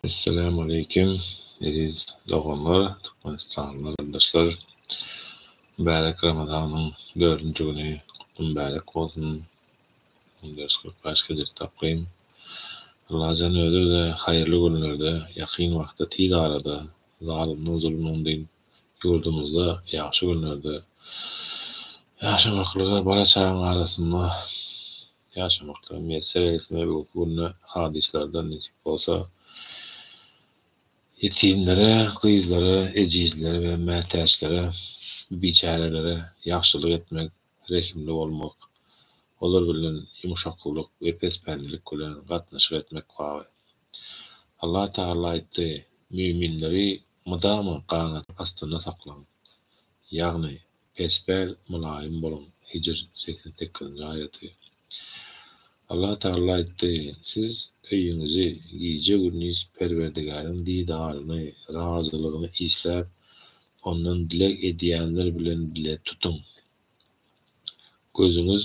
Esselamu aleýkim eziz doganlar, Türkmenistanly gardaşlar. Mübärek Ramazanyň dördünji güni gutly mübärek bolsun. 1445 hijri takwim. Allajan özi bize haýyrly günlerde, ýakyn wagtda tiz arada zalymdan zulumdan dynyp ýurdumyzda ýagşy günlerde ýaşamaklyga bala-çagaň arasynda ýaşamaklyga miýesser eýlesin we bu günki günde hadyslardan nesip bolsa ýetimlere, gyzlara, ejizlere we mätäçlere, biçärelere ýagşylyk etmek, rehimli bolmak, olar bilen ýumşaklylyk we pespällilik bilen gatnaşyk etmek baby. Allah Tagala aýtdy, Müminleri mydama ganat astynda saklaň. Ýagny, pespäl, mylaýym boluň, Hijr, 88-nji aýaty. Allah Tagala aýtdy, Siz öýüňizi gije-gündiz Perwerdigäriň didaryny, razylygyny isläp, Ondan dileg edýänler bilen bile tutuň. Gözüňiz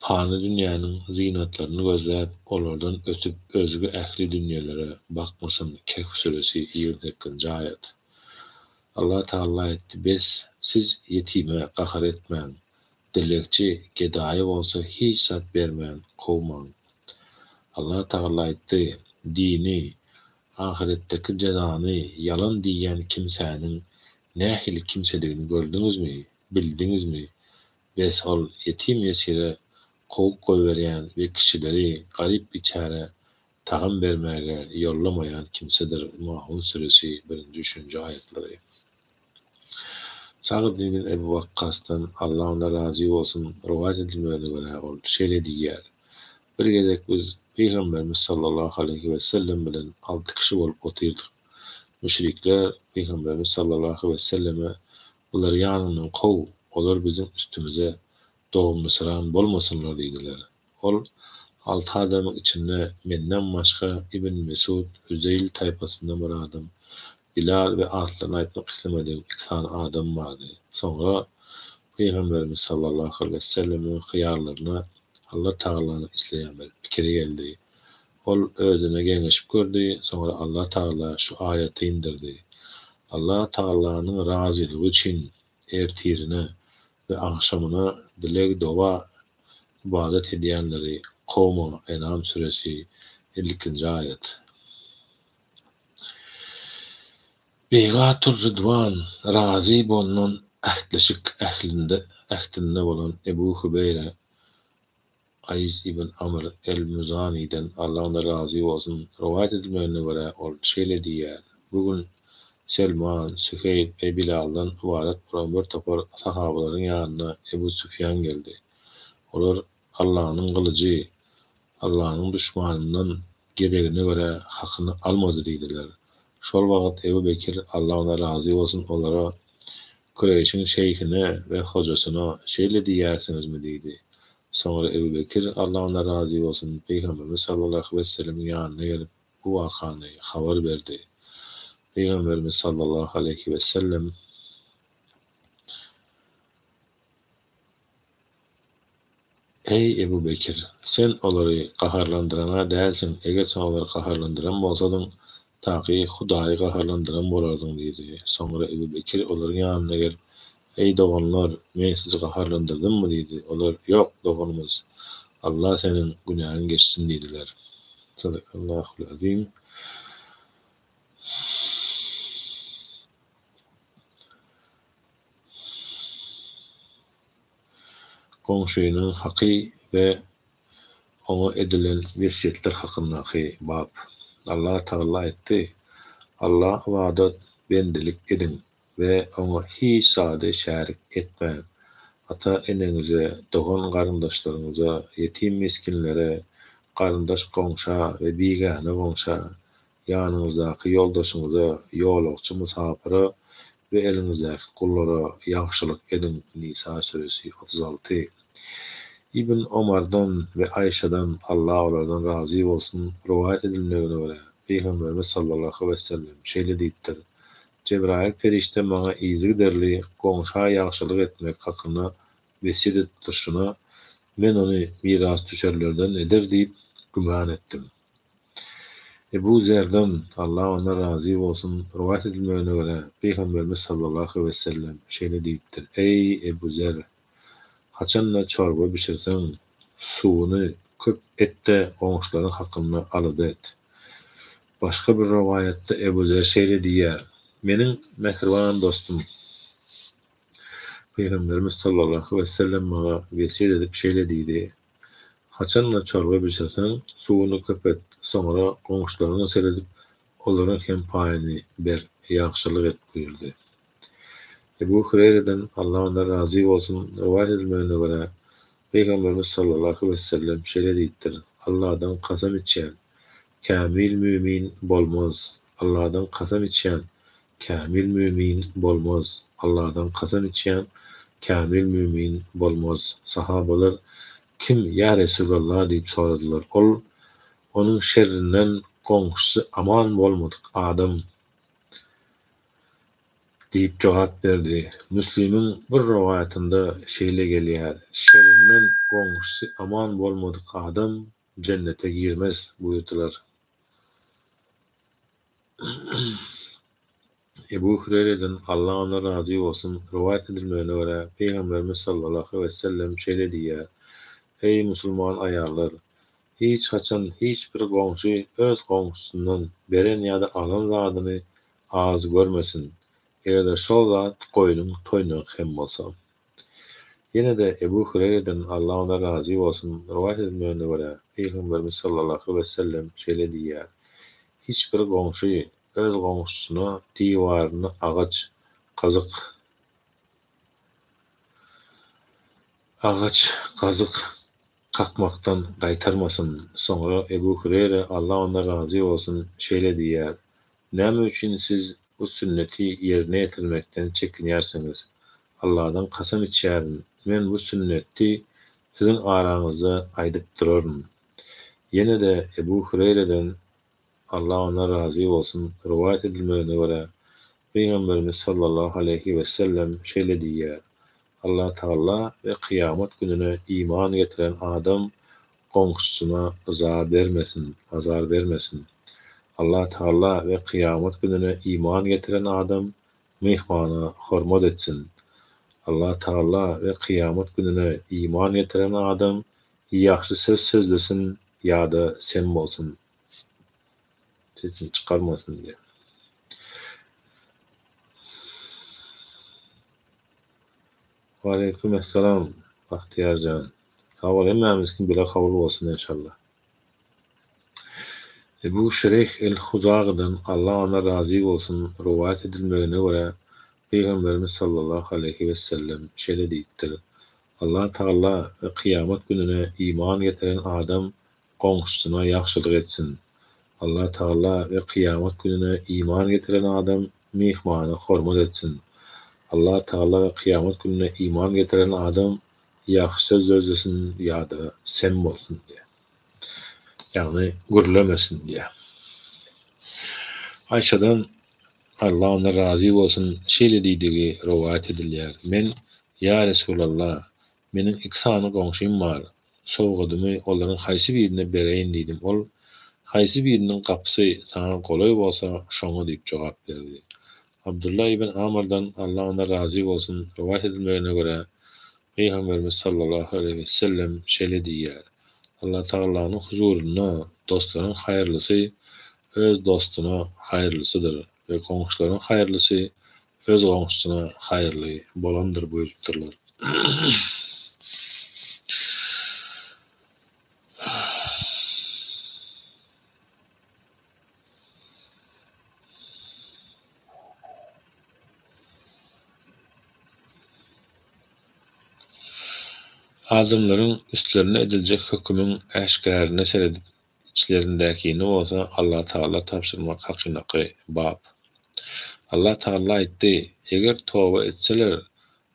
pany dünýäniň zynatlaryny gözläp, olardan ötüp özge ähli dünýelere bakmasyn Kehf süresi, 28-nji aýat. Allah Tagala aýtdy, Bes, siz ýetime gahar etmäň, dilegçi, gedaýa bolsa hiç zat bermän kowmaň. Allah Tagala aýtdy, Dini, ahyretdeki jezany ýalan diýýän kimsäniň nähili kimsedigini gördüňizmi, bildiňizmi? Bes, ol ýetim-ýesire kowup goýberýän we kişileri garyp-biçärä tagam bermäge ýollamaýan kimsedir, Maun süresi, birinji-üçünji aýatlary. Sagd ibn Ebu Wakkasdan, Allah ondan razy bolsun, rowaýat edilmegine görä, ol şeýle diýýär, Bir gezek biz Pygamberimiz sallallahu aleýhi wesellem bilen alty kişi bolup otyrdyk. Müşrikler Pygamberimiz sallallahu aleýhi weselleme, Bulary ýanyňdan kow, olar biziň üstümize dogumlysyran bolmasynlar diýdiler. Ol alty adamyň içinde menden başga Ibn Mesud, Hüzeýl taýpasyndan bir adam, Bilal we atlaryny aýtmak islemedigim iki sany adam bardy. Soňra Pygamberimiz sallallahu aleýhi wesellemiň hyýallaryna Allah Tagalanyň isleýän bir pikiri geldi. Ol özüne geňeşip gördi, soňra Allah Tagala şu aýaty inderdi, Allah Tagalanyň razylygy üçin ertirine we agşamyna dileg-doga ybadat edýänleri kowma Enam süresi, 52-nji aýat. Beýgatur-Rydwan, razy bolnan ähtleşik ählinde ähtinde bolan Ebu Hübeýre Aýz ibn Amr el-Muzanydan, Allah ondan razy bolsun, rowaýat edilmegine görä, ol şeýle diýýär, Bu gün Selman, Süheýb we Bilaldan ybarat bolan bir topar sahabalaryň ýanyna Ebu Süfýan geldi. Olar Allanyň gylyjy Allanyň duşmanyndan geregine görä hakyny almady diýdiler. Şol wagt Ebu Bekir, Allah ondan razy bolsun, olara, Kureýşiň şeýhine we hojasyna şeýle diýýärsiňizmi diýdi. Soňra Ebu Bekir, Allah ondan razy bolsun, Pygamberimiz sallallahu wesselemiň ýanyna gelip, bu wakany habar berdi. Pygamberimiz sallallahu aleýhi wesellem. Eý, Ebu Bekir! Sen olary gaharlandyran-a dälsiň, eger sen olary gaharlandyran bolsadyň, takyk Hudaýy gaharlandyran bolardyň diýdi. Soňra Ebu Bekir olaryň ýanyna gelip, Eý, doganlar! Men sizi gaharlandyrdymmy? diýdi. Olar, Ýok, doganymyz! Allah seniň günäňi geçsin diýdiler. Sadakallahul azim. Goňşynyň haky we oňa edilen wesýetler hakyndaky bap. Allah Tagala aýtdy, Alla ybadat, bendelik ediň we Oňa hiç zady şärik etmäň. Ata-eneňize, dogan-garyndaşlaryňyza, ýetim-misginlere, garyndaş-goňşa we bigäne goňşa, Ýanyňyzdaky ýoldaşyňyza, ýolagçy mysapyra we eliňizdäki gullara ýagşylyk ediň Nisa süresi, 36. Ibn Omardan we Aýşadan, Allah olardan razy bolsun, rowaýat edilmegine görä, Pygamberimiz sallallahu wesellem şeýle diýipdir, Jebraýyl perişde maňa yzygiderli goňşa ýagşylyk etmek hakynda wesýet edip durşuna, men ony mirasdüşerlerden eder diýip güman etdim. Ebu Zerden, Allah ondan razy bolsun, rowaýat edilmegine görä, Pygamberimiz sallallahu wesellem şeýle diýipdir, Eý, Ebu Zer! Haçan-da çorba bişirseň, suwuny köp et-de goňşularyň hakynda alada et. Başga bir rowaýatda Ebu Zer şeýle diýýär, Meniň mähriban dostum Pygamberimiz sallallahu wesellem maňa wesýet edip şeýle diýdi, Haçan-da çorba bişirseň, suwuny köp et, soňra goňşularyňa seredip, olaryň hem paýyny ber, ýagşylyk et buýurdy. Ebu Hüreýreden, Allah ondan razy bolsun, rowaýat edilmegine görä, Pygamberimiz sallallahu wesellem şeýle diýipdir, Allahdan kasam içýän, kämil mümin bolmaz, Allahdan kasam içýän, Kämil mümin bolmaz. Allahdan kasam içýän, kämil mümin bolmaz. Sahabalar, Kim, ýa Resulallah diýip soradylar. Ol, Onuň şerrinden goňşusy aman bolmadyk adam diýip jogap berdi. Müslimiň bir rowaýatynda şeýle gelýär, Şerrinden goňşusy aman bolmadyk adam jennete girmez buýurdylar. Ebu Hüreýreden, Allah ondan razy bolsun, rowaýat edilmegine görä, Pygamberimiz sallallahu wesellem şeýle diýýär, Eý, musulman aýallar! Hiç haçan hiç bir goňşy öz goňşusyndan beren ýa-da alan zadyny az görmesin, eger-de şol zat goýnuň toýnagy hem bolsa. Ýene-de Ebu Hüreýreden, Allah ondan razy bolsun, rowaýat edilmegine görä, Pygamberimiz sallallahu wesellem şeýle diýýär, Hiç bir goňşy öz goňşusyna diwaryna agaç gazyk agaç gazyk kakmakdan gaýtarmasyn. Soňra Ebu Hüreýre, Allah ondan razy bolsun, şeýle diýýär, Näme üçin siz bu sünneti ýerine ýetirmekden çekinýärsiňiz? Allahdan kasam içýärin, men bu sünneti siziň araňyzda aýdyp duraryn. Ýene-de Ebu Hüreýreden, Allah ondan razy bolsun, rowaýat edilmegine görä, Pygamberimiz sallallahu aleýhi wesellem şeýle diýýär, Allatagala we kyýamat gününe iman getiren adam goňşusyna yza bermesin, azar bermesin. Allatagala we kyýamat gününe iman getiren adam myhmana hormat etsin. Allatagala we kyýamat gününe iman getiren adam ýagşy söz sözlesin ýa-da sem bolsun. Sesini çykarmasyn diýýär. Waleýkim essalam Bagtyýar jan. Sag bol hemmämiziňki bile kabul bolsun enşalla. Ebu Şureýh el-Huzagydan, Allah ondan razy bolsun, rowaýat edilmegine görä, Pygamberimiz sallallahu aleýhi wesellem şeýle diýipdir, Allah Tagala we kyýamat gününe iman getiren adam goňşusyna ýagşylyk etsin. Allah Tagala we kyýamat gününe iman getiren adam myhmana hormat etsin. Allah Tagala we kyýamat gününe iman getiren adam ýagşy söz sözlesin ýa-da sem bolsun diýýär. Ýagny gürlemesin diýýär. Aýşadan, Allah ondan razy bolsun, şeýle diýdigi rowaýat edilýär, Men, Ýa Resulallah, meniň iki sany goňşym bar. Sowgadymy olaryň haýsy birine bereýin diýdim. Ol, Haýsy biriniň gapysy saňa golaý bolsa, şoňa diýip jogap berdi. Abdulla ibn Amrdan, Allah ondan razy bolsun, rowaýat edilmegine görä, Pygamberimiz sallallahu aleýhi wesellem şeýle diýýär, Allatagalanyň huzurynda dostlaryň haýyrlysy öz dostuna haýyrlysydyr we goňşularyň haýyrlysy öz goňşusyna haýyrly bolandyr buýrupdyrlar. Adamlaryň üstlerine ediljek hökümiň äşgärine seredip Içlerindäkini bolsa Allatagala tabşyrmak hakyndaky bap. Allatagala aýtdy, Eger toba etseler,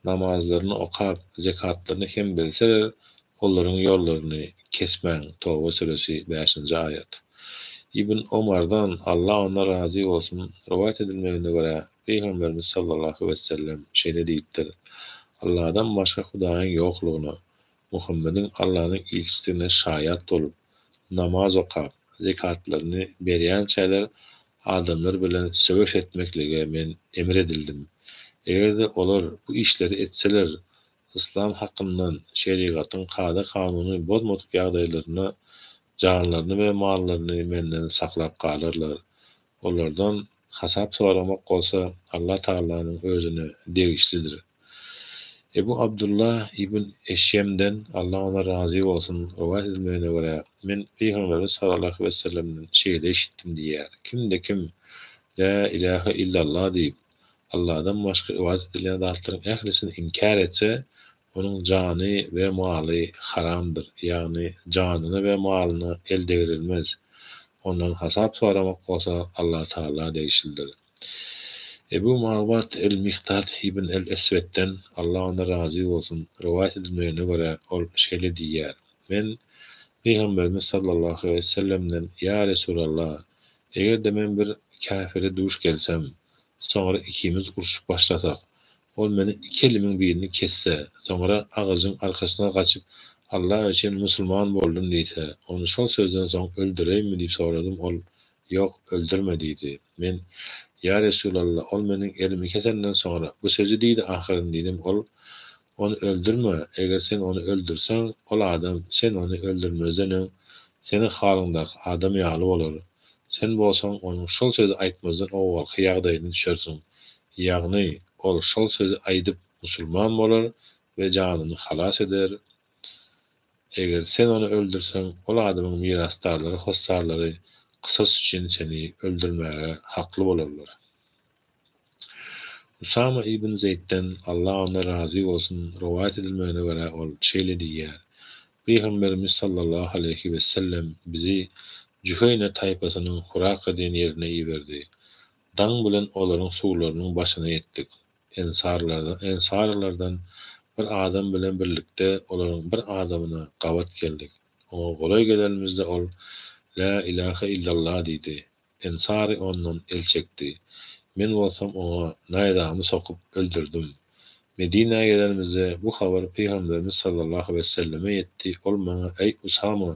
namazlaryny okap, zekatlaryny hem berseler, olaryň ýollaryny kesmäň, Toba süresi, bäşinji aýat. Ibn Omardan, Allah ondan razy bolsun, rowaýat edilmegine görä, Pygamberimiz sallallahu wesellem şeýle diýipdir, Allahdan başga hudaýyň ýoklugyna, Muhammediň Allanyň ilçidigine şaýat bolup, namaz okap, zekatlaryny berýänçäler adamlar bilen söweş etmeklige men emir edildim. Eger-de olar bu işleri etseler, yslam hakyndan şerigatyň kada-kanuny bozmadyk ýagdaýlarynda janlaryny we mallaryny menden saklap galarlar. Olardan hasap soramak bolsa Allah Tagalanyň özüne degişlidir. Ebu Abdullah ibn Eşýemden, Allah ondan razy bolsun, rowaýat edilmegine görä, men Pygamberimiz sallallahu wessellemden şeýle eşitdim diýýär, Kimde-kim Lä ilähe illallah diýip, Allahdan başga ybadat edilýän zatlaryň ählisini inkär etse, onuň jany we maly haramdyr, ýagny janyna we malyna el degrilmez. Ondan hasap soramak bolsa Allah Tagala degişlidir. Ebu Magbat el-Mikdat ibn el-Eswetden, Allah ondan razy bolsun, rowaýat edilmegine görä, ol şeýle diýýär, Men Pygamberimiz sallallahu aleýhi we sellemden, Ýa Resulallah, eger-de men bir käfire duş gelsem, soňra ikimiz urşup başlasak, ol meniň iki elimiň birini kesse, soňra agajyň arkasyna gaçyp, Allah üçin musulman boldum diýse, ony şol sözden soň öldüreýinmi diýip soradym, ol, Ýok, öldürme diýdi. Men, Ýa Resulallah, ol meniň elimi kesenden soňra bu sözi diýdi ahyryn diýdim. Ol, Ony öldürme, eger sen ony öldürseň, ol adam sen ony öldürmezden öň seniň halyňdaky adam ýaly bolar. Sen bolsaň onuň şol sözi aýtmazdan owalky ýagdaýyna düşersiň. Ýagny, ol şol sözi aýdyp musulman bolar we janyny halas eder. Eger sen ony öldürseň, ol adamyň mirasdarlary, hossarlary kysas üçin seni öldürmäge hakly bolarlar. Usama ibn Zeýdden, Allah ondan razy bolsun, rowaýat edilmegine görä, ol şeýle diýýär, Pygamberimiz sallallahu aleýhi wesellem bizi Jüheýne taýpasynyň Huraka diýen ýerine iberdi. Daň bilen olaryň suwlarynyň başyna ýetdik. Ensarlardan Ensarylardan bir adam bilen birlikde olaryň bir adamyna gabat geldik. Oňa golaý gelenimizde ol, Lä ilähe illallah diýdi. Ensary ondan el çekdi. Men bolsam oňa naýzamy sokup öldürdim. Medinä gelenimizde bu habar Pygamberimiz sallallahu weselleme ýetdi, ol maňa, Eý, Usama!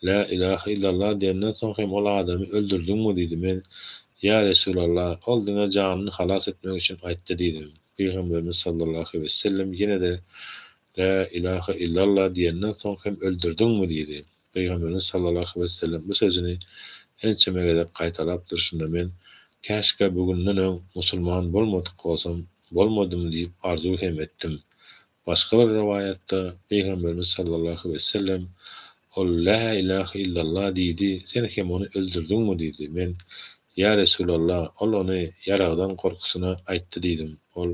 Lä ilähe illallah diýenden soň hem ol adamy öldürdiňmi diýdi. Men, Ýa Resulallah, ol diňe janyny halas etmek üçin aýtdy diýdim. Pygamberimiz sallallahu wesellem ýene-de, Lä ilähe illallah diýenden soň hem öldürdiňmi diýdi. Pygamberimiz sallallahu wesellem bu sözüni ençeme gezek gaýtalap durşuna men, Käşgä bu günden öň musulman bolmadyk bolsam, bolmadym diýip arzuw hem etdim. Başga bir rowaýatda Pygamberimiz sallallahu wesellem, Ol Lä ilähe illallah diýdi, sen hem ony öldürdiňmi diýdi. Men, Ýa Resulallah, ol ony ýaragdan gorkusyna aýtdy diýdim. Ol,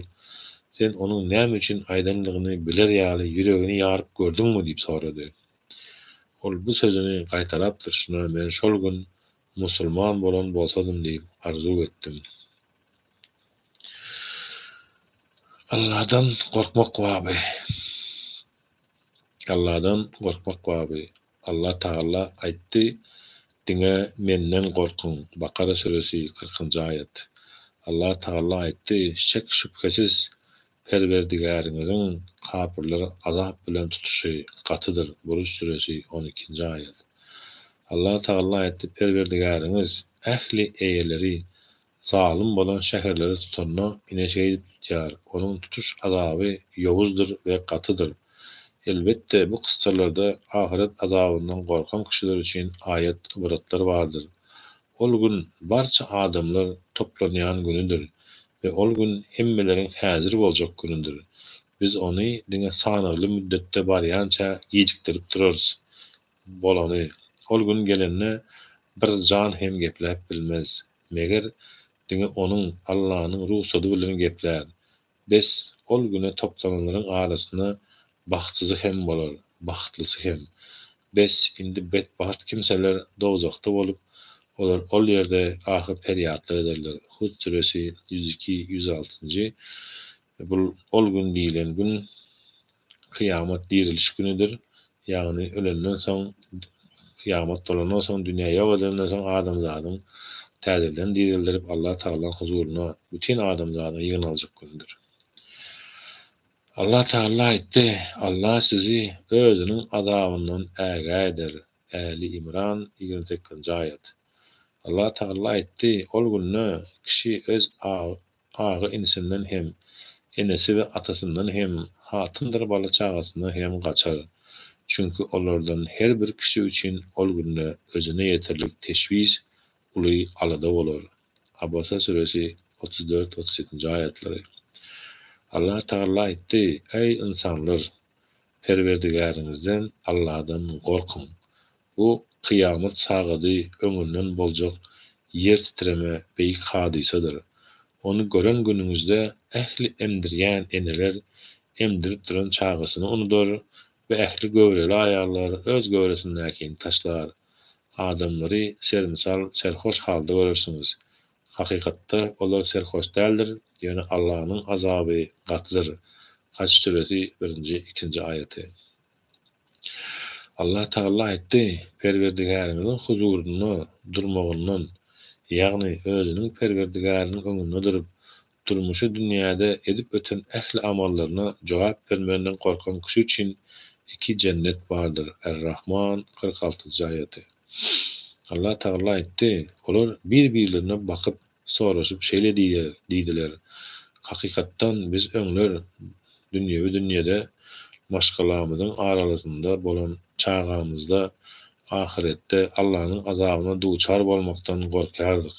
Sen onuň näme üçin aýdanlygyny biler ýaly ýüregini ýaryp gördüňmi diýip sorady. Ol bu sözüni gaýtalap durşuna men şol gün musulman bolan bolsadym diýip arzuw etdim. Alladan gorkmak baby. Alladan gorkmak baby. Allah Tagala aýtdy, Diňe Menden gorkuň, Bakara süresi, kyrkynjy aýat. Allah Tagala aýtdy, Şek-şübhesiz, Perwerdigäriňiziň kapyrlary azap bilen tutuşy gatydyr, Buruj süresi, on ikinji aýat. Allah Tagala aýtdy, Perwerdigäriňiz ähli eýeleri Zalym bolan şäherleri tutanda ine şeýdip tutýar, onuň tutuş azaby ýowuzdyr we gatydyr. Elbetde, bu kyssalarda ahyret azabyndan gorkan kişiler üçin aýat-ybratlar bardyr. Ol gün barça adamlar toplanýan günüdir we ol gün hemmeleriň häzir boljak günüdir. Biz ony diňe sanagly müddetde barýança gijikdirip durarys. Bolany. Ol gün gelende bir jan hem gepläp bilmez. Meger, diňe Onuň, Allanyň, rugsady bilen geplär. Bes, ol güne toplananlaryň arasynda bagtsyzy hem bolar, bagtlysy hem. Bes, indi betbagt kimseler dowzahda bolup, olar ol ýerde ahy-perýatlar ederler. Hud süresi, 102, 106-njy, Bul ol gün diýlen gün kyýamat diriliş günüdir. Ýagny ölenden soň, kyýamat bolandan soň, dünýä ýok edilenden soň adamzadyň täzeden direldirip Allah Tagalaň huzuryna bütin adamzadyň ýygnaljak günüdir. Allah Tagala aýtdy, Allah sizi Özüniň azabyndan ägä eder. Äli Imran, 28-nji aýat. Allah Tagala aýtdy, Ol günde kişi öz aga-inisinden hem, enesi we atasyndan hem, hatyndyr bala-çagasyndan hem gaçar. Çünki olardan her bir kişi üçin ol günde özüne ýeterlik teşwiş, uly alada bolar. Abasa süresi, 34, 37-nji aýatlary. Allah Tagala aýtdy, Eý, ynsanlar! Perwerdigäriňizden, Alladan, gorkuň! Bu kyýamat sagady öňünden boljak ýer titreme beýik hadysadyr. Ony gören günüňizde ähli emdirýän eneler emdirip duran çagasyny unudar we ähli göwreli aýallar öz göwresindäkini taşlar. Adamlary sermisal serhoş halda görersiňiz. Hakykatda olar serhoş däldir, ýöne Allanyň azaby gatydyr. Haç süresi birinji, ikinji aýaty. Allah Tagala aýtdy, Perwerdigäriňiziň huzurynda durmagyndan, ýagny özüniň Perwerdigäriniň öňünde durup, durmuşy dünýäde edip öten ähli amallaryna jogap bermeginden gorkan kişi üçin iki jennet bardyr, Er-Rahman, 46-njy aýaty. Allah Tagala aýtdy, Olar bir-birlerine bakyp, soraşyp şeýle diýdiler, Hakykatdan biz öňler dünýewi dünýede maşgalamyzyň aralasynda bolan çagamyzda ahyretde Allanyň azabyna duçar bolmakdan gorkardyk.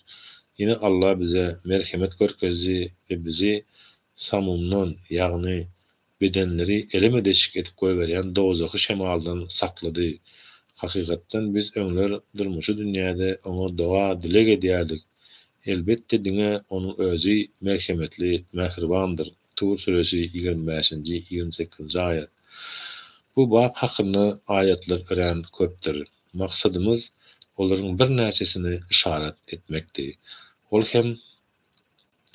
Ine Alla bize merhemet görkezdi we bizi samumdan, ýagny bedenleri eleme-deşik edip goýberýän dowzahy şemaldan saklady. Hakykatdan biz öňler durmuşy dünýäde Oňa doga-dileg edýärdik. Elbetde diňe Onuň Özi merhemetli, mähribandyr. Tur süresi 25-nji, 28-nji aýat. Bu bap hakynda aýatlar örän köpdür. Maksadymyz olaryň birnäçesini yşarat etmekdi. Ol hem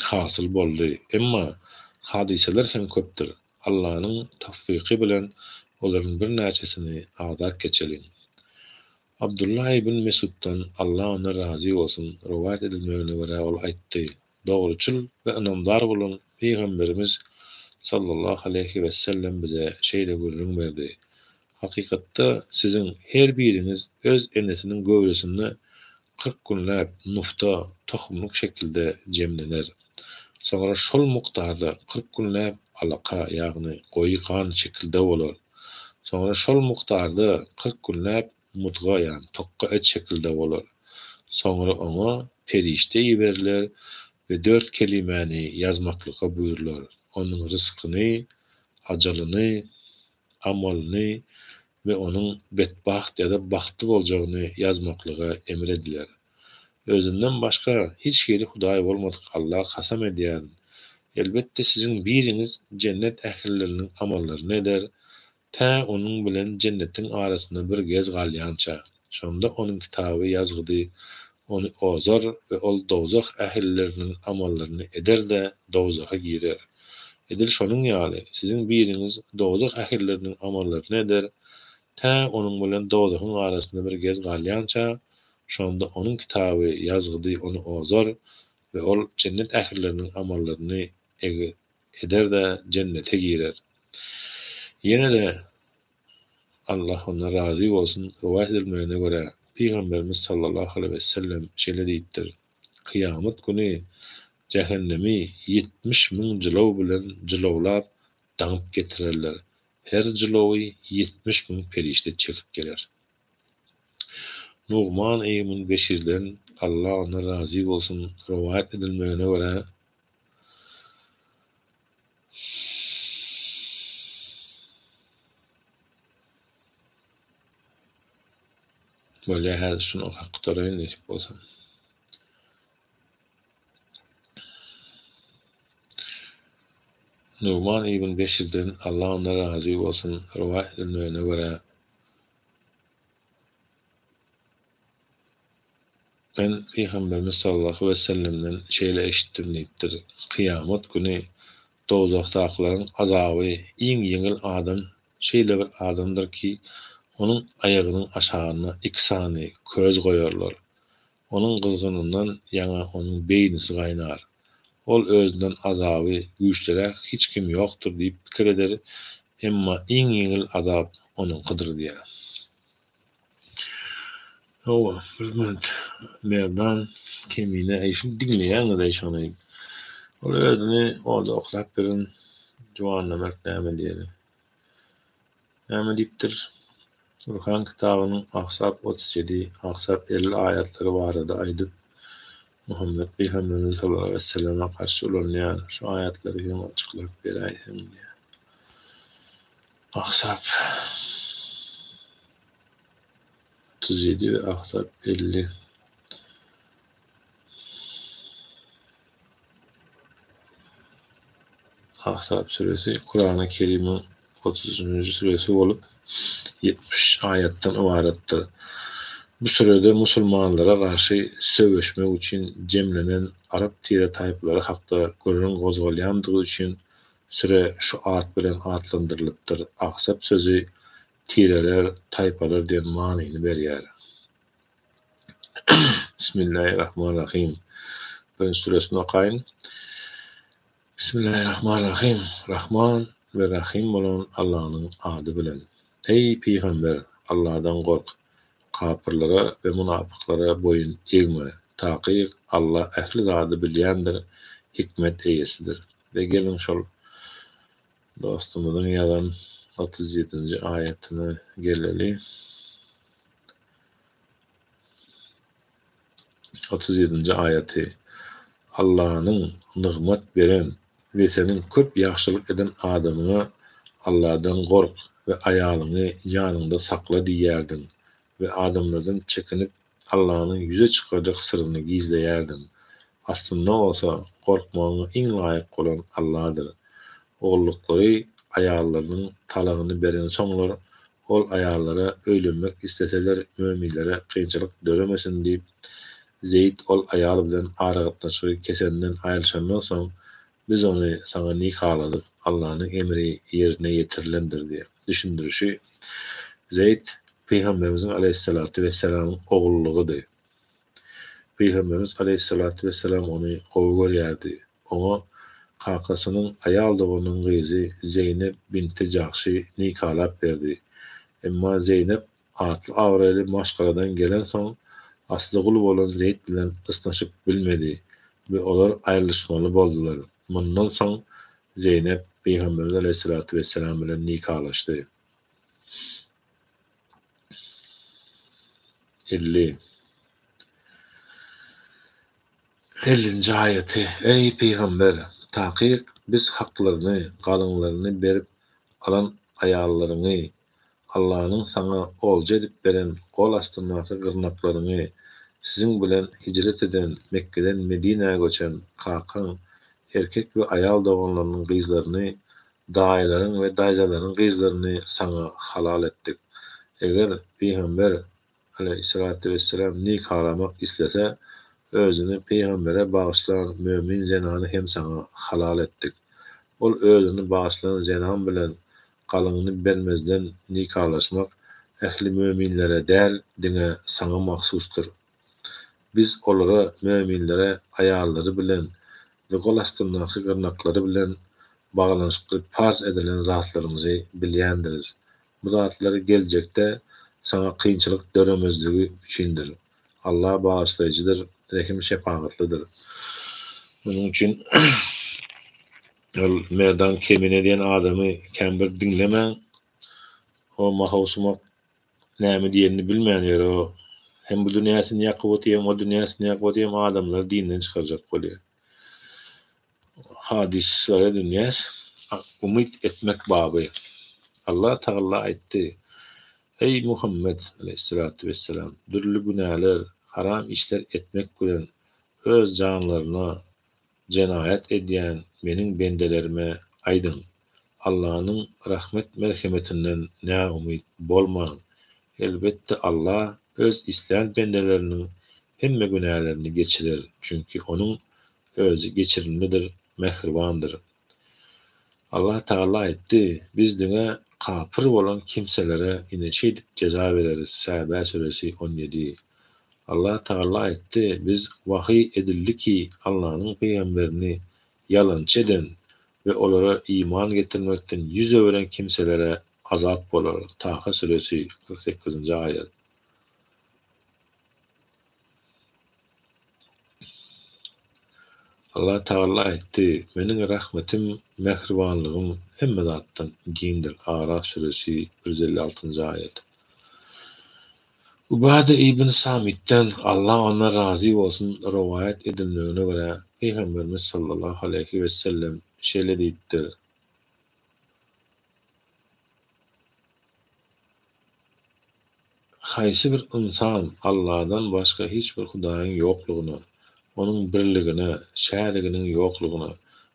hasyl boldy. Emma hadysalar hem köpdür. Allanyň towfyky bilen olaryň birnäçesini agzap geçeliň. Abdullah ibn Mesuddan, Alla ondan razy bolsun, rowaýat edilmegine görä ol aýtdy, Dogruçyl we ynamdar bolan Pygamberimiz sallallahu aleýhi wesellem bize şeýle gürrüň berdi, Hakykatda siziň her biriňiz öz enesiniň göwresinde 40 günläp nufta, tohumlyk şekilde jemlener. Soňra şol mukdarda 40 günläp alaka, ýagny goýy gan şekilde bolar. Soňra şol mukdarda 40 günläp mudga, ýagny tokga et şekilde bolar. Soňra oňa perişde iberiler we dört kelimäni ýazmaklyga buýrular, onuň ryskyny, ajalyny, amalyny we onuň betbagt ýa-da bagtly boljagyny ýazmaklyga emr ediler. Özünden başga hiç hili hudaý bolmadyk Alla kasam edýärin, elbetde siziň biriňiz jennet ählileriniň amallaryny eder, tä onuň bilen jennetiň arasynda bir gez galýança. Şonda onuň kitaby, ýazgydy, ony ozar we ol dowzah ählileriniň amallaryny eder-de, dowzaha girer. Edil şonuň ýaly, siziň biriňiz dowzah ählileriniň amallaryny eder, tä onuň bilen dowzahyň arasynda bir gez galýança, şonda onuň kitaby, ýazgydy, ony ozar we ol jennet ählileriniň amallaryny eder-de, jennete girer. Ýene-de, Allah ondan razy bolsun, rowaýat edilmegine görä, Pygamberimiz sallallahu aleýhi wesellem şeýle diýipdir, Kyýamat güni jähennemi 70 müň jylaw bilen jylawlap daňyp getirerler. Her jylawy 70 müň perişde çekip geler. Nugman ibn Beşirden, Allah ondan razy bolsun, rowaýat edilmegine görä, Bolýa häzir şuny okap gutaraýyn nesip bolsa. Nugman ibn Beşirden, Allah ondan razy bolsun, rowaýat edilmegine görä, Men Pygamberimiz sallallahu wesellemden şeýle eşitdim diýipdir, Kyýamat güni dowzahdakylaryň azaby iň ýeňil adam şeýle bir adamdyr ki, onuň aýagynyň aşagyna iki sany köz goýarlar. Onuň gyzgynyndan ýaňa onuň beýnisi gaýnar. Ol özünden azaby güýçliräk hiç kim ýokdur diýip pikir eder, emma iň ýeňil azap onuňkydyr diýýär. Hawa, bir minut. Merdan Kemine eý şuny diňleýäňiz-eý şony. Ol özüni oda oklap beren juwanlamert näme diýeli. Näme diýipdir? Gurhan kitabynyň Ahzab 37, Ahzab 50 aýatlary barada aýdyp, Muhammet pygamberimiz sallallahu aleýhi weselleme garşy ulanýar. Şu aýatlary hem açyklap beräýseň diýýär. Ahzab 37 we Ahzab 50. Ahzab süresi Kurany Kerimiň 33-nji süresi bolup, 70 aýatdan ybaratdyr. Bu sürede musulmanlara garşy söweşmek üçin jemlenen arap tire-taýpalary hakda gürrüň gozgalýandygy üçin süre şu at bilen atlandyrylypdyr. Ahzab sözi tireler, taýpalar diýen manyny berýär. Bismillahirrahmanirrahim. Birinji süresini okaýyn. Bismillahirrahmanirrahim. Rahman we Rahym bolan Allanyň ady bilen. Eý, pygamber, Alladan gork. Kapyrlara we munafyklara boýun egme. Takyk, Alla ähli zady bilýändir, hikmet eýesidir. We geliň şol dostumyzyň ýazan 37-nji aýatyna geleli. 37-nji aýaty, Allanyň nygmat beren we seniň köp ýagşylyk eden adamyňa Alladan gork we aýalyňy ýanyňda sakla diýýärdiň we adamlardan çekinip Allanyň ýüze çykarjak syryny gizleýärdiň. Aslynda bolsa gorkmagyňa iň laýyk bolan Alladyr. Ogullyklary aýallarynyň talagyny berensoňlar, ol aýallara öýlenmek isleseler möminlere kynçylyk döremesin diýip, Zeýd ol aýal bilen aragatnaşygy kesenden aýrylyşandan soň, biz ony saňa nikaladyk, Allanyň emri ýerine ýetirilendir diýýär. Düşündirişi, Zeýd Pygamberimiziň aleýhissalatu wessalamyň ogullygydy. Pygamberimiz aleýhissalatu wessalam ony gowy görýärdi. Oňa kakasynyň aýal doganynyň gyzy Zeýnep binti Jahşy nikalap berdi. Emma Zeýnep atly-abraýly maşgaladan gelensoň, asly gul bolan Zeýd bilen ysnyşyp bilmedi we olar aýrylyşmaly boldular. Mundan soň Zeýnep Pygamberimiz aleýhissalatu wessalam bilen nikalaşdy. 50. Ellinji aýaty, Eý, pygamber! Takyk, Biz haklaryny, galyňlaryny berip alan aýallaryňy, Allanyň saňa olja edip beren gol astyndaky gyrnaklaryňy, siziň bilen hijret eden, Mekgeden Medinä göçen, kakaň, erkek we aýal doganlarynyň gyzlaryny, daýylaryň we daýzalaryň gyzlaryny saňa halal etdik. Eger, pygamber, aleýhissalatu wessalam, nikalamak islese, özüni pygambere bagyşlan mömin zenany hem saňa halal etdik. Ol özüni bagyşlan zenan bilen galyňyny bermezden nikalaşmak ähli möminlere däl, diňe saňa mahsusdyr. Biz olara, möminlere, aýallary bilen we gol astyndaky gyrnaklary bilen baglanyşykly parz edilen zatlarymyzy bilýändiris. Bu zatlar geljekde saňa kynçylyk döremezligi üçindir. Allah bagyşlaýjydyr, rehim-şepagatlydyr. Munuň üçin ol Merdan Kemine diýen adamy kän bir diňlemäň. O mahowsumak näme diýenini bilmän ýör. O hem bu dünýäsini ýakyp otyr, hem o dünýäsini ýakyp otyr, hem adamlary dinden çykarjak bolýar. Hadyslara dünýäs umyt etmek baby. Allah Tagala aýtdy, Eý, Muhammet, aleýhissalatu wessalam, dürli günäler, haram işler etmek bilen öz janlaryna jenaýat edýän meniň bendelerime aýdyň, Allanyň rahmet-merhemetinden näumyt bolmaň, elbetde Alla öz islän bendeleriniň hemme günälerini geçirer, çünki Onuň Özi geçirimlidir, mähribandyr. Allah Tagala aýtdy, Biz diňe kapyr bolan kimselere ine şeýdip jeza bereris, Säbä süresi, 17. Allah Tagala aýtdy, Biz wahyý edildi ki, Allanyň pygamberini ýalançy eden we olara iman getirmekden ýüz öwüren kimselere azap bolar, Taha süresi, 48-nji aýat. Allah Tagala aýtdy, Meniň rahmetim, mähribanlygym hemme zatdan giňdir, Araf süresi, 156-njy aýat. Ubada ibn Samitden, Allah ondan razy bolsun, rowaýat edilmegine görä, Pygamberimiz sallallahu aleýhi wesellem şeýle diýipdir, Haýsy bir ynsan Alladan başga hiç bir hudaýyň ýoklugyna, Onuň birligine, şäriginiň ýoklugyna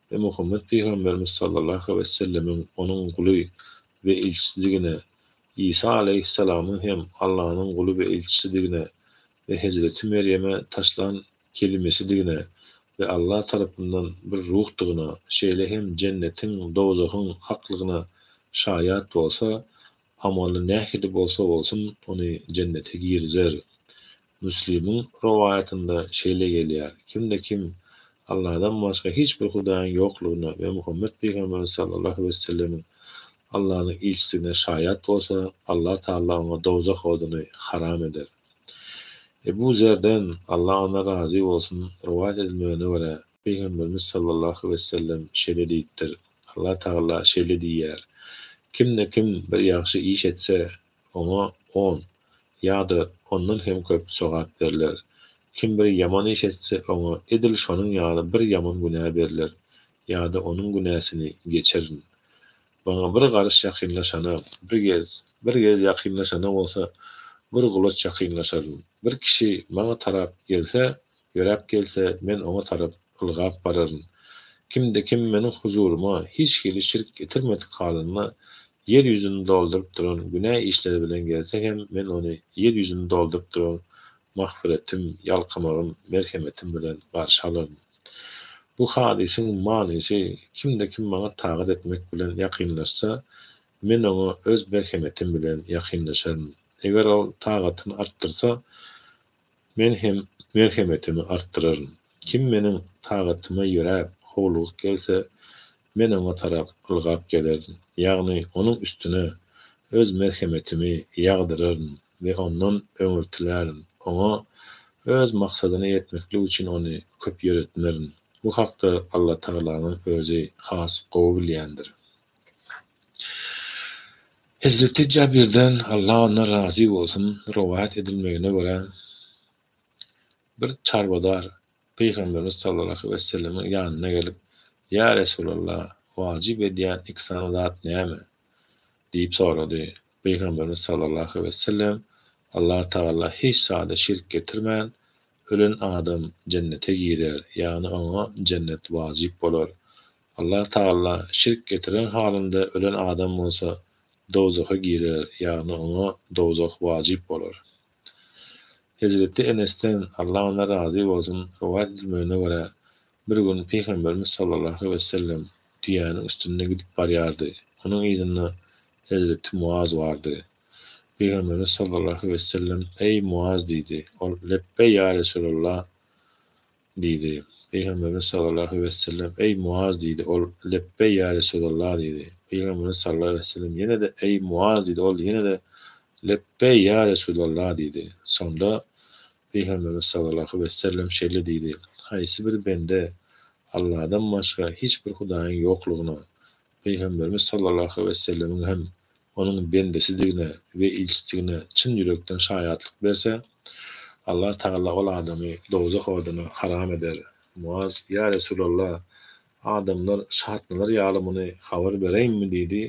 we Muhammet pygamberimiz sallallahu wesellemiň Onuň guly we ilçisidigine, Isa aleýhissalamyň hem Allanyň guly we ilçisidigine we hezreti Merýeme taşlan kelimesidigine we Allah tarapyndan bir ruhdygyna, şeýle hem jennetiň, dowzahyň haklygyna şaýat bolsa, Amaly nähili bolsa bolsun, ony jennete girizer. Müslimiň rowaýatynda şeýle gelýär, Kimde-kim Alladan başga hiç bir hudaýyň ýoklugyna we Muhammet pygamberimiz sallallahu wesellemiň Allanyň ilçisigine şaýat bolsa, Allah Tagala oňa dowzah oduny haram eder. Ebu Zerden, Allah ondan razy bolsun, rowaýat edilmegine görä, Pygamberimiz sallallahu wesellem şeýle diýipdir, Allah Tagala şeýle diýýär, Kimde-kim bir ýagşy iş etse, oňa on, ýa-da ondan hem köp sogap berler. Kim bir ýaman iş etse, oňa edil şonuň ýaly bir ýaman günä berler, ýa-da onuň günäsini geçerin. Maňa bir garyş ýakynlaşana, bir gez, bir gez ýakynlaşana bolsa, bir gulaç ýakynlaşaryn. Bir kişi maňa tarap gelse, ýöräp gelse, men oňa tarap ylgap bararyn. Kimde-kim meniň huzuryma hiç hili şirk getirmedik halynda ýer ýüzüni dolduryp duran günä işleri bilen gelse hem, men ony ýer ýüzüni dolduryp duran magfyretim, ýalkamagym, merhemetim bilen garşy alaryn. Bu hadysyň manysy, Kimde-kim maňa tagat etmek bilen ýakynlaşsa, men oňa öz merhemetim bilen ýakynlaşaryn. Eger ol tagatyny artdyrsa, men hem merhemetimi artdyraryn. Kim meniň tagatyma ýöräp, howlugyp gelse, men oňa tarap ylgap gelerin, ýagny onuň üstüne öz merhemetimi ýagdyraryn we ondan öňürtilärin, oňa öz maksadyna ýetmeklik üçin ony köp ýöretmerin. Bu hakda Allatagalanyň özi has gowy bilýändir. Hezreti Jabirden, Allah ondan razy bolsun, rowaýat edilmegine görä, bir çarwadar Pygamberimiz sallallahu wesellemiň ýanyna gelip, Ýa Resulallah, wajyp edýän iki sany zat näme? diýip sorady. Pygamberimiz sallallahu wesellem, Allah Tagala hiç zada şirk getirmän, ölen adam jennete girer, ýagny oňa jennet wajyp bolar. Allah Tagala şirk getiren halynda ölen adam bolsa dowzaha girer, ýagny oňa dowzah wajyp bolar. Hezreti Enesden, Allah ondan razy bolsun, rowaýat edilmegine görä, bir gün Pygamberimiz sallallahu wesellem düýäniň üstünde gidip barýardy. Onuň yzynda hezreti Muaz bardy. Pygamberimiz sallallahu wesellem, Eý, Muaz diýdi. Ol, Lepbeý, ýa Resulallah! Diýdi. Pygamberimiz sallallahu wesellem, Eý, Muaz! diýdi. Ol, Lepbeý, ýa Resulallah! diýdi. Pygamberimiz sallallahu wesellem ýene-de, Eý, Muaz! diýdi. Ol ýene-de, Lepbeý, ýa Resulallah! diýdi. Soňra Pygamberimiz sallallahu wesellem şeýle diýdi, Haýsy bir bende Allahdan başga hiç bir hudaýyň ýoklugyna, Pygamberimiz sallallahu wesellemiň hem Onuň bendesidigine we ilçisigine çyn ýürekden şaýatlyk berse, Allah Tagala ol adamy dowzah oduna haram eder. Muaz, Ýa Resulallah, adamlar şatlanar ýaly muny habar bereýinmi? diýdi.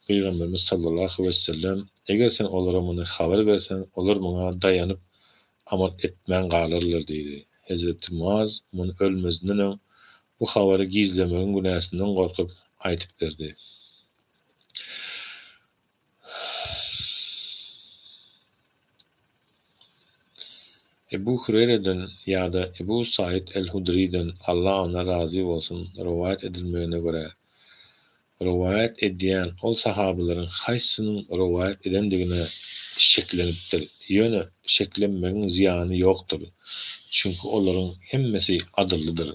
Pygamberimiz sallallahu wesellem, Eger sen olara muny habar berseň, olar muňa daýanyp amal etmän galarlar diýdi. Hezreti Muaz muny ölmezinden öň bu habary gizlemegiň günäsinden gorkup aýdyp berdi. Ebu Hüreýreden ýa-da Ebu Said el-Hudrydan, Allah ondan razy bolsun, rowaýat edilmegine görä, rowaýat edýän ol sahabalaryň haýsysynyň rowaýat edendigine şeklenipdir. Ýöne şeklenmegiň zyýany ýokdur. Çünki olaryň hemmesi adyllydyr.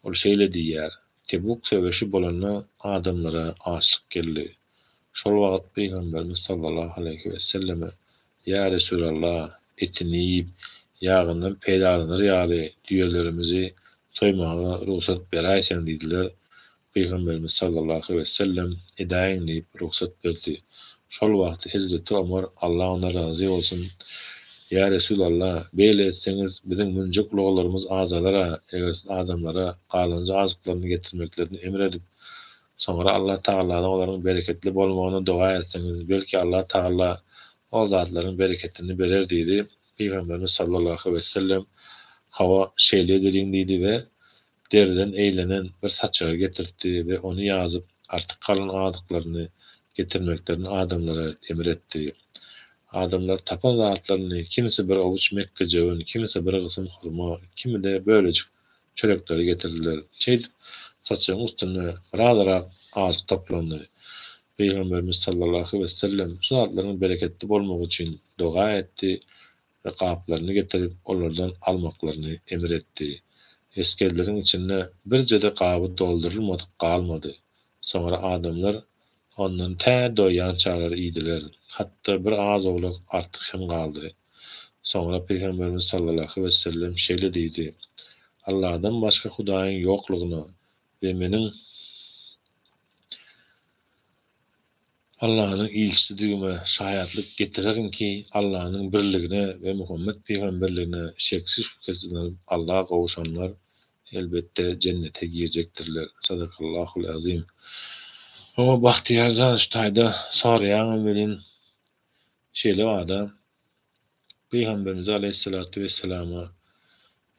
Ol şeýle diýýär, Tebuk söweşi bolanda adamlara açlyk geldi. Şol wagt Pygamberimiz sallallahu aleýhi weselleme, Ýa Resulallah, etini iýip, ýagyndan peýdalanar ýaly düýelerimizi Soýmaga rugsat beräýseň diýdiler. Pygamberimiz sallallahu wesellem edäýiň diýip rugsat berdi. Şol wagty hezreti Omar, Allah ondan razy bolsun, Ýa Resulallah, beýle etseňiz, biziň münjek ulaglarymyz azalar-a, eger siz adamlara galanja azyklaryny getirmeklerini emr edip, soňra Allah Tagaladan olaryň bereketli bolmagyny doga etseňiz, belki Allah Tagala ol zatlaryň bereketini berer diýdi. Pygamberimiz sallallahu wesellem, Hawa, şeýle edeliň diýdi we deriden eýlenen bir saçagy getirtdi we ony ýazyp, artyk galan azyklaryny getirmeklerini adamlara emr etdi. Adamlar tapan zatlaryny, kimisi bir owuç mekgejöwen, kimisi bir gysym hurma, kimi-de bölejik çörekleri getirdiler. Şeýdip, saçagyň üstünde birazyrak azyk toplandy. Pygamberimiz sallallahu wesellem şu zatlaryň bereketli bolmagy üçin doga etdi we gaplaryny getirip, olardan almaklaryny emr etdi. Esgerleriň içinde birje-de gaby doldurylmadyk galmady. Soňra adamlar ondan tä doýýançalar iýdiler. Hatda bir az-owlak artyk hem galdy. Soňra Pygamberimiz sallallahu wesellem şeýle diýdi, Allahdan başga hudaýyň ýoklugyna we meniň Allanyň ilçisidigime şaýatlyk getirerin ki, Allanyň birligine we Muhammet pygamberligine şeksiz-şübhesiz ynanyp Alla gowuşanlar, elbetde, jennete girjekdirler. Sadakallahul azim. Hawa, Bagtyýar jan, şu taýda soraýaňam welin, şeýle bada, Pygamberimize aleýhissalatu wesselama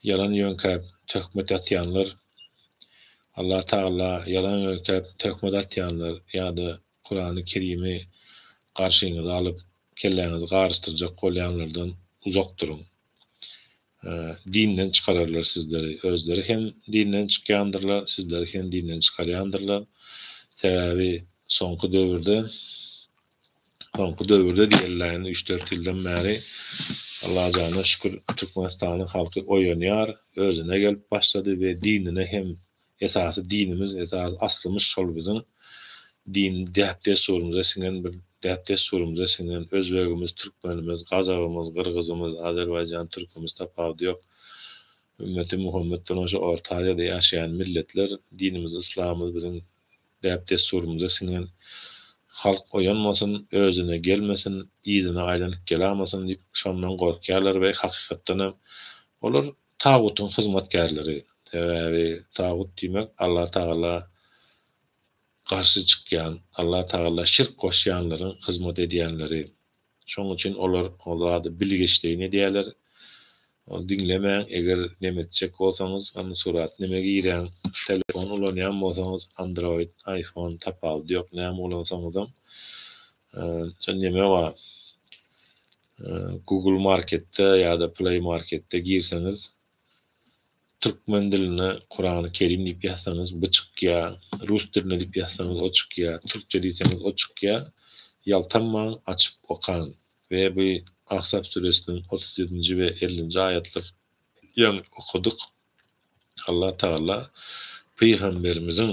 ýalan ýöňkäp töhmet atýanlar, Allah Tagala ýalan ýöňkäp töhmet atýanlar ýa-da Kurany Kerimi garşyňyza alyp kelläňizi garyşdyrjak bolýanlardan uzak duruň. Dinden çykararlar sizleri. Özleri hem dinden çykýandyrlar, sizleri hem dinden çykarýandyrlar. Sebäbi soňky döwürde Soňky döwürde diýeliä indi üç-dört ýyldan bäri Allajana şükür Türkmenistanyň halky oýanýar, özüne gelip başlady we dinine hem esasy dinimiz esasy aslymyz şol biziň din däp-dessurymyza siňen bir däp-dessurymyza siňen özbegimiz, türkmenimiz, gazagymyz, gyrgyzymyz, azerbaýjan türkimiz tapawudy ýok. Ümmeti Muhammet bolan şu Orta Aziýada ýaşaýan milletler dinimiz yslamymyz biziň Däp-dessurymyza siňen halk oýanmasyn, özüne gelmesin, yzyna aýlanyp gelamasyn diýip şondan gorkýarlar we hakykatdanam olar tagutyň hyzmatkärleri. Sebäbi tagut diýmek Allah Tagala garşy çykýan, Allah Tagala şirk goşýanlaryň hyzmat edýänleri. Şoň üçin olar ol zady bilgeşleýin edýärler. Ony diňlemäň, eger neme etjek bolsaňyz, ony surat neme giräň, telefon ulanýan bolsaňyz android, iPhone tapawudy ýok näme ulansaňyzam şo neme bar Google marketde ýa-da Play marketde girseňiz Türkmen diline Kurany Kerim diýip ýazsaňyz bu çykýa, rus diline diýip ýazsaňyz o çykýa, türkçe diýseňiz o çykýa. Ýaltanmaň açyp okaň. We bu Ahzab süresiniň 37-nji we 50-nji aýatlar ýaňy okadyk. Allah Tagala pygamberimiziň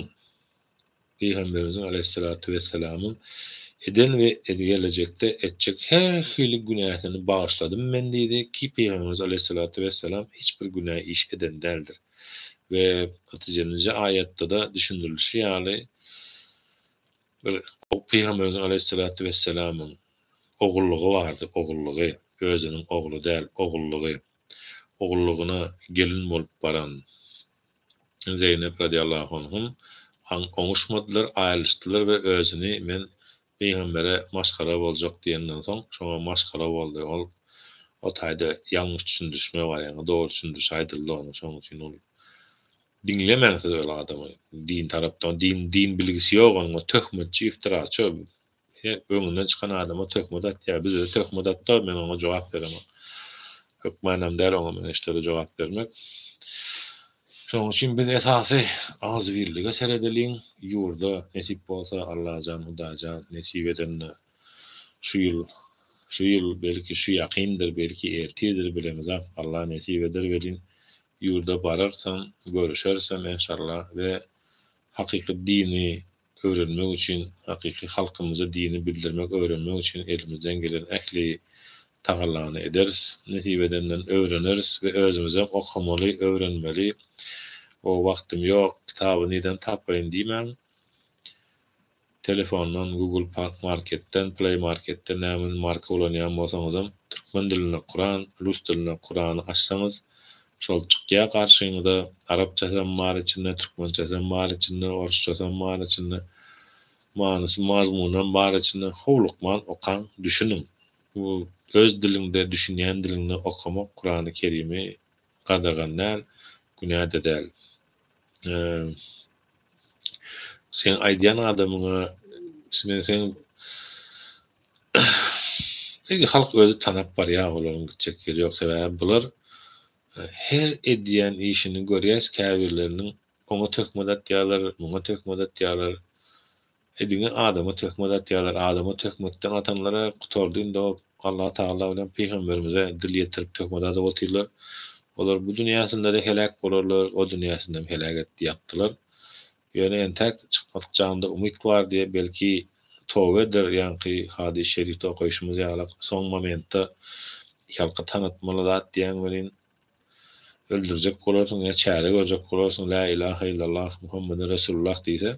Pygamberimiziň aleýhissalatu wessalamyň eden we gelejekde etjek her hili günäsini bagyşladym men diýdi ki Pygamberimiz aleýhissalatu wessalam hiç bir günä iş eden däldir. We 37-nji aýatda-da düşündirilişi ýaly bir Pygamberimiziň aleýhissalatu wessalamyň ogullygy bardy, ogullygy, özüniň ogly däl, ogullygy, ogullygyna gelin bolup baran Zeýnep radiallahu anhum oňuşmadylar, aýrylyşdylar we özüni men pygambere maşgala boljak diýenden soň, şoňa maşgala boldy. Ol o taýda ýalňyş düşündirişme bar, ýagny dogry düşündiriş aýdyldy onuň, şonuň üçin ol diňlemäň siz ol adamy, din tarapdan, din din bilgisi ýok onuň, o töhmetçi, iftiraçy, Her öňünden çykan adama töhmet atýar. Bize-de töhmet atdy, men oňa jogap beremok. Hökmanam däl oňa men işlere jogap bermek. Şonuň üçin biz esasy agzybirlige seredeliň. Ýurda nesip bolsa Allajan, Hudaýjan nesip edende şu ýyl, şu ýyl belki şu ýakyndyr, belki ertirdir bilemizok. Allah nesip eder welin ýurda bararsam, görüşerisem enşallah we hakyky dini öwrenmek üçin, hakyky halkymyza dini bildirmek, öwrenmek üçin elimizden gelen ähli tagallany ederis. Nesip edenden öwreneris we özümizem okamaly, öwrenmeli. O wagtym ýok, kitaby nirden tapaýyn diýmäň. Telefondan Google Marketden, Play Marketden näme marka ulanýan bolsaňyzam türkmen dilinde Kuran, rus dilinde Kurany açsaňyz şol çykýar garşyňyza, arapçasam bar içinde, türkmençesem bar içinde, orusçasam bar içinde, manysy mazmunam bar içinde, howlukman okaň, düşüniň. Bu öz diliňde, düşünýän diliňde okamak Kurany Kerimi gadagan däl, günä-de däl. Seň aýdýan adamyňa men seň Indi halk özi tanap barýar olaryň gitjek ýeri ýok sebäbi bular her edýän işini görýäs käbirleriniň oňa töhmet atýarlar muňa töhmet atýarlar E diňe adama töhmet atýarlar adama töhmetden atanlara gutardy indi o Allah Tagala bilen pygamberimize dil ýetirip töhmet atyp otyrlar olar bu dünýäsindede heläk bolarlar o dünýäsindem heläk etdi ýakdylar ýöne entäk çykmadyk janda umyt bar diýe belki toba eder ýaňky hadys şerifde okaýşymyz ýalak soň momentda halka tanatmaly zat diýýäň welin öldürjek bolarsyň ýa çäre görjek bolarsyň lä ilahe illallah muhammeden resulullah diýse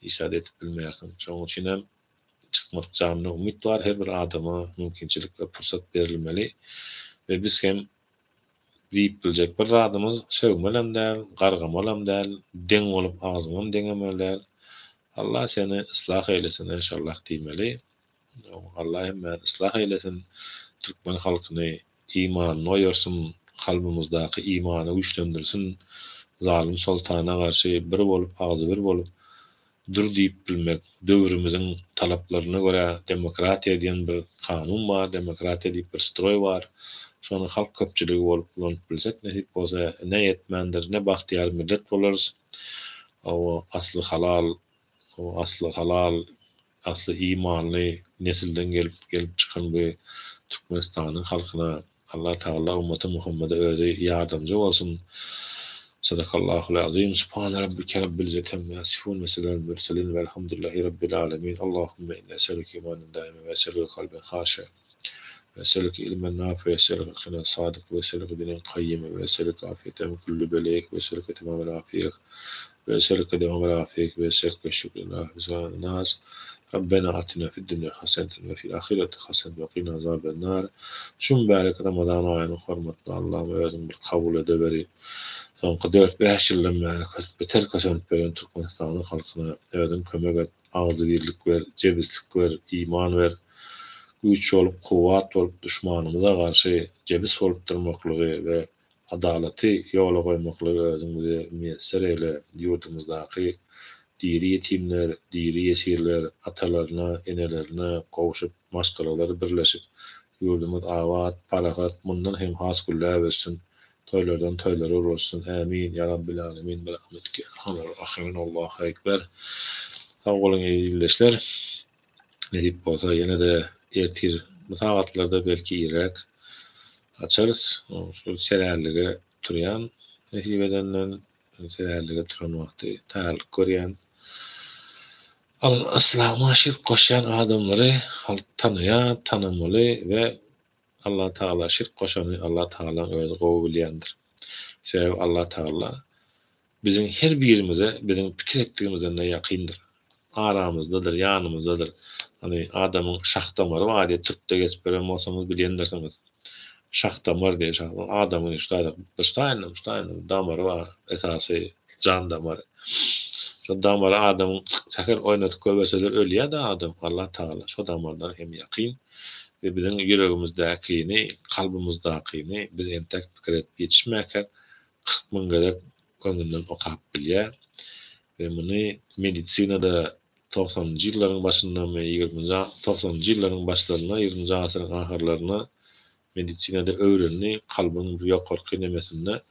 hiç zat edip bilmersiň. Şonuň üçin hem çykmadyk janyna umyt bar, her bir adama mümkinçilik we pursat berilmeli we biz hem diýip biljek bir zadymyz sögmelem däl, gargamalam däl, deň bolup agzyňam deňemeli däl. Allah seni yslah eýlesin enşallah diýmeli. Allah hemmäni yslah eýlesin, türkmen halkyny imanyny oýarsyn, kalbymyzdaky imany güýçlendirsin, zalym soltana garşy bir bolup agzybir bolup dur diýip bilmek, döwrümiziň talaplaryna görä demokratiýa diýen bir kanun bar, demokratiýa diýip bir stroý bar, şony halk köpçüligi bolup ulanyp bilsek nesip bolsa ne ýetmändir, ne bagtyýar millet bolarys, hawa asly halal, hawa asly halal Asly imanly nesilden gelip gelip çykan bu Türkmenistanyň halkyna Allah Tagala ummaty Muhammede özi ýardamjy bolsun. Sadakallahul azim. Subhane rabbike rabbil izzeti amma yasifun ve selamun murselin velhamdülillahi rabbil alemin. Allahümme inne eselüke imanen daime ve eselüke kalben haşe ve eselüke ilmen nafi ve eselüke yakinen sadık ve eselüke dinen kayyime ve eselüke afiyeten min kulli beleyek ve eselüke temamel afiyek ve eselüke devamel afiyek ve eselüke şükren hafizan nas. Rabbena atina fid dünýa haseneten ve fil ahireti haseneten ve qina azaben nar. Şu mübärek Ramazan aýynyň hormatyna Allahym özüň bir kabul edeweri. Soňky dört-bäş ýyldan bäri beter kösenip ýören Türkmenistanyň halkyna özüň kömek et, agzybirlik ber, jebislik ber, iman ber. Güýç bolup, kuwwat bolup duşmanymyza garşy jebis bolup durmaklygy we Adalaty ýola goýmaklygy özüň bize miýesser eýle, ýurdumyzdaky diri ýetimler, diri ýesirler atalaryna, enelerine gowşup, maşgalalary birleşip, ýurdumyz abat, parahat, mundan hem has gülläp össün, toýlardan toýlara ulaşsyn, ämin, ýa Rabbil alemin, birahmetike ýa erhamer rahimin, Allahu ekber. Sag boluň eziz ildeşler. Nesip bolsa ýene-de ertir bu sagatlarda belki irräk açarys. Şu selärlige turýan nesip edenden selärlige turan wagty taýýarlyk görýän. Al yslama şirk goşýan adamlary halk tanaýar, tanamaly we Allah Tagala şirk goşany Allah Tagalaň özi gowy bilýändir. Sebäbi Allah Tagala Biziň her birimize biziň pikir etdigimizden-de ýakyndyr. Aramyzdadyr, ýanymyzdadyr. Hany, adamyň şah damary bar diýip türkde geçip ýören bolsaňyz bilýändirsiňiz. Şah damar diýip, şah adamyň şu taýda bir şu taýynda, şu taýynda bir damary bar, esasy jan damary. Şo damary adamyň sähel oýnadyp goýberseler ölýär-de adam. Allah Tagala şo damardan hem ýakyn we biziň ýüregimizdäkini, kalbymyzdakyny biz entek pikir edip ýetişmäkäk 40 000 gezek öňünden okap bilýär we muny medisinada togsanynjy ýyllaryň başyndamy, ýigriminji, togsanynjy ýyllaryň başlarynda, ýigriminji asyryň ahyrlarynda medisinada öwrendi, kalbyň bir ýokarky nemesinde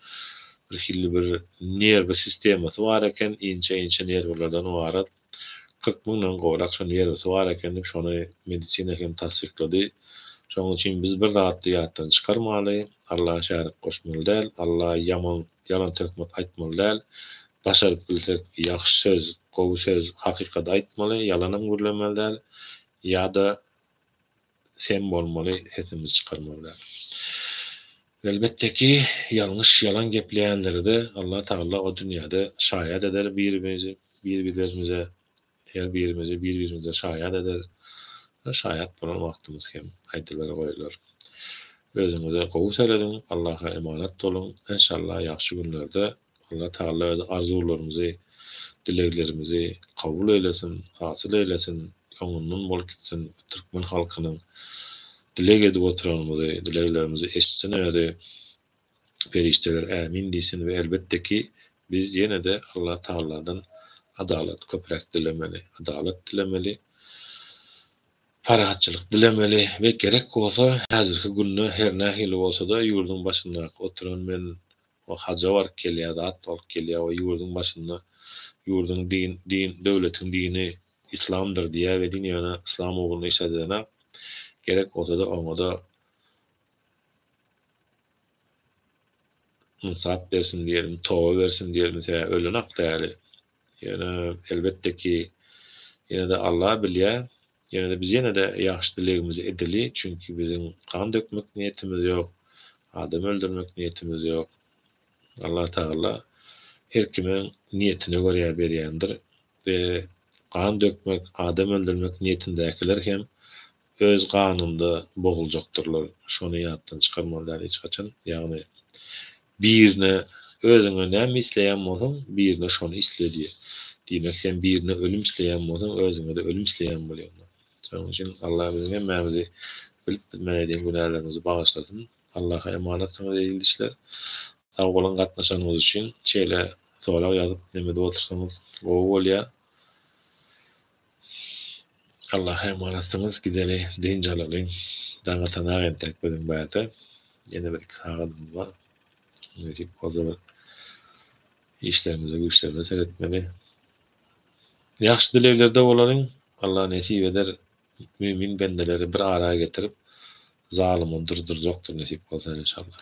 bir hilli bir nerwi sistemasy bar eken, inçe-inçe nerwlerden ybarat. 40 müňden gowrak şo nerwisi bar eken diýip, şony medisina hem tassyklady. Şonuň üçin biz bir zatdy ýatdan çykarmaly, Allaha şärik goşmaly däl, Allaha ýaman, ýalan töhmet aýtmaly däl. Başaryp bilsek ýagşy söz, gowy söz, hakykaty aýtmaly, ýalanam gürlemeli däl, ýa-da sem bolmaly, sesimizi çykarmaly däl. Elbetde ki, ýalňyş, ýalan gepleýänleri-de Allah Tagala o dünýäde şaýat eder birimizi bir-birlerimize, her birimizi bir-birimize şaýat eder. Şaýat bolan wagtymyz hem aýdylar goýular. Özüňize gowy serediň, Allaha emanat boluň, enşalla ýagşy günlerde Allah Tagala öz arzuwlarymyzy, dileglerimizi kabul eýlesin, hasyl eýlesin, öňünden bolup gitsin, türkmen halkynyň dileg edip oturanymyzy, dileglerimizi eşitsin özi, perişdeler ämin diýsin we elbetde ki biz ýene-de Allah Tagaladan adalat köpräk dilemeli, adalat dilemeli, parahatçylyk dilemeli we gerek bolsa häzirki günde her nähili bolsa-da ýurduň başyndaky oturan men O haja baryp gelýär, zat bolup gelýär, o ýurduň başynda ýurduň din, din, döwletiň dini yslamdyr diýýär welin ýöne yslam ugrunda iş edenak. Gerek bolsada oňada ynsap bersin diýelim, toba bersin diýelim, sebäbi ölenak däli. Ýöne elbetde ki ýene-de Allah bilýär. Ýene-de biz ýene-de ýagşy dilegimizi edeli, çünki biziň gan dökmek niýetimiz ýok, adam öldürmek niýetimiz ýok. Allah Tagala her kimiň niýetine görä berýändir we gan dökmek, adam öldürmek niýetindäkiler hem öz ganynda boguljakdyrlar. Şony ýatdan çykarmaly däl hiç haçan. Ýagny Birine özüňe näme isleýän bolsaň, birine şony isle diýýär. Diýmek, sen birine ölüm isleýän bolsaň, özüňe-de ölüm isleýän bolýaň. Şonuň üçin Allah biziň hemmämizi bilip bilmän eden günälerimizi bagyşlasyn. Allaha emanatsyňyz eziz dişler. Sag boluň gatnaşanyňyz üçin. Şeýle sorag ýazyp neme edip otursaňyz gowy bolýar. Allaha emanatsyňyz gideli dynç alalyň daň atanak entek biziň bärde ýene bir iki sagadymyz bar nesip bolsa bir işlerimize güýçlerimize seretmeli ýagşy dileglerde bolalyň Allah nesip eder mümin bendeleri bir ara getirip zalymy durdurjakdyr nesip bolsa enşallah.